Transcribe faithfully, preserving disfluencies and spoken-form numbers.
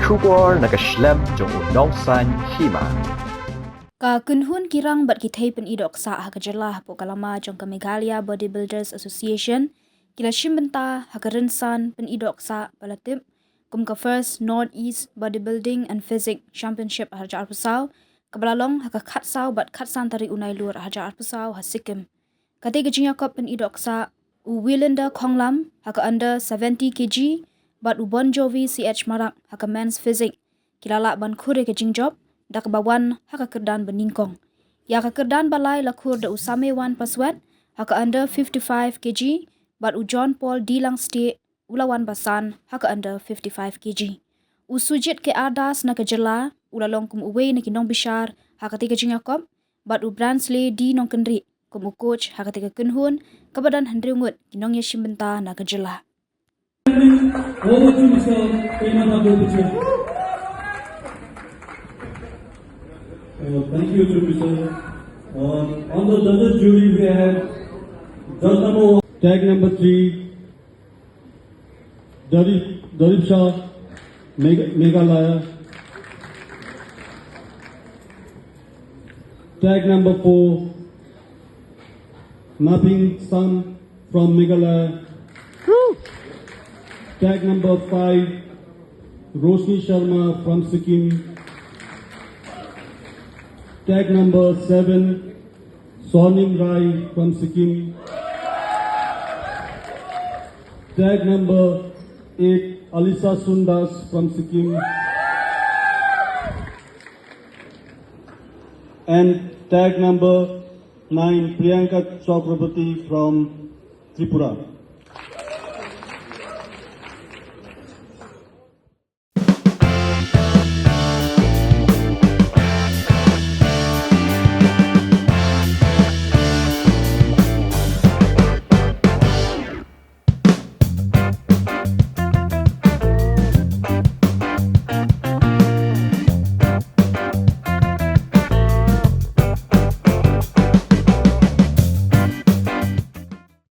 Khubor na ka shlem jong u nongsan hima. Ka kynhun ki rang bad ki thei pyni dohksah ha ka jylla hapoh ka lama jong ka Meghalaya Bodybuilders Association ki la shim bynta ha ka rynsan pyni dohksah ba la tip kum ka First North East Bodybuilding and Physique Championship ha ka arphew saw, kaba la long ha ka khatsaw bad khatsan tarik u Nailur ha ka arphew saw ha Sikkim. Katei ka jingïakop pyni dohksah, u Wilinda Khonglam ha ka under seventy K G bad u Bon Jovi C H Marak ha ka men's physique ki la lah ban khur ïa ka jingjop da kaba wan ha ka kyrdan ba nyngkong. Ïa ka kyrdan ba lai la khur da u Samewan Paswet ha ka under fifty-five K G bad u John Paul D Langstieh u la wan ba san ha ka under fifty-five K G. U Sujit K R Das na ka jylla u la long kum uwei na ki nongbishar ha katei ka jingïakop bad u Bransley D Nongkynrih kum u coach ha katei ka kynhun kaba don hynriew ngut ki nongïashim bynta na ka jylla. Over to Mister Pema Thakur Pichet. Uh, thank you to Mister Uh, on the judges jury we have judge number one. Tag number three, Darip, Darip Shah, Megh- Meghalaya. Tag number four, Naping Sam from Meghalaya. Tag number five, Roshni Sharma from Sikkim. Tag number seven, Swarnim Rai from Sikkim. Tag number eight, Alisa Sundas from Sikkim. And tag number nine, Priyanka Chakraborty from Tripura.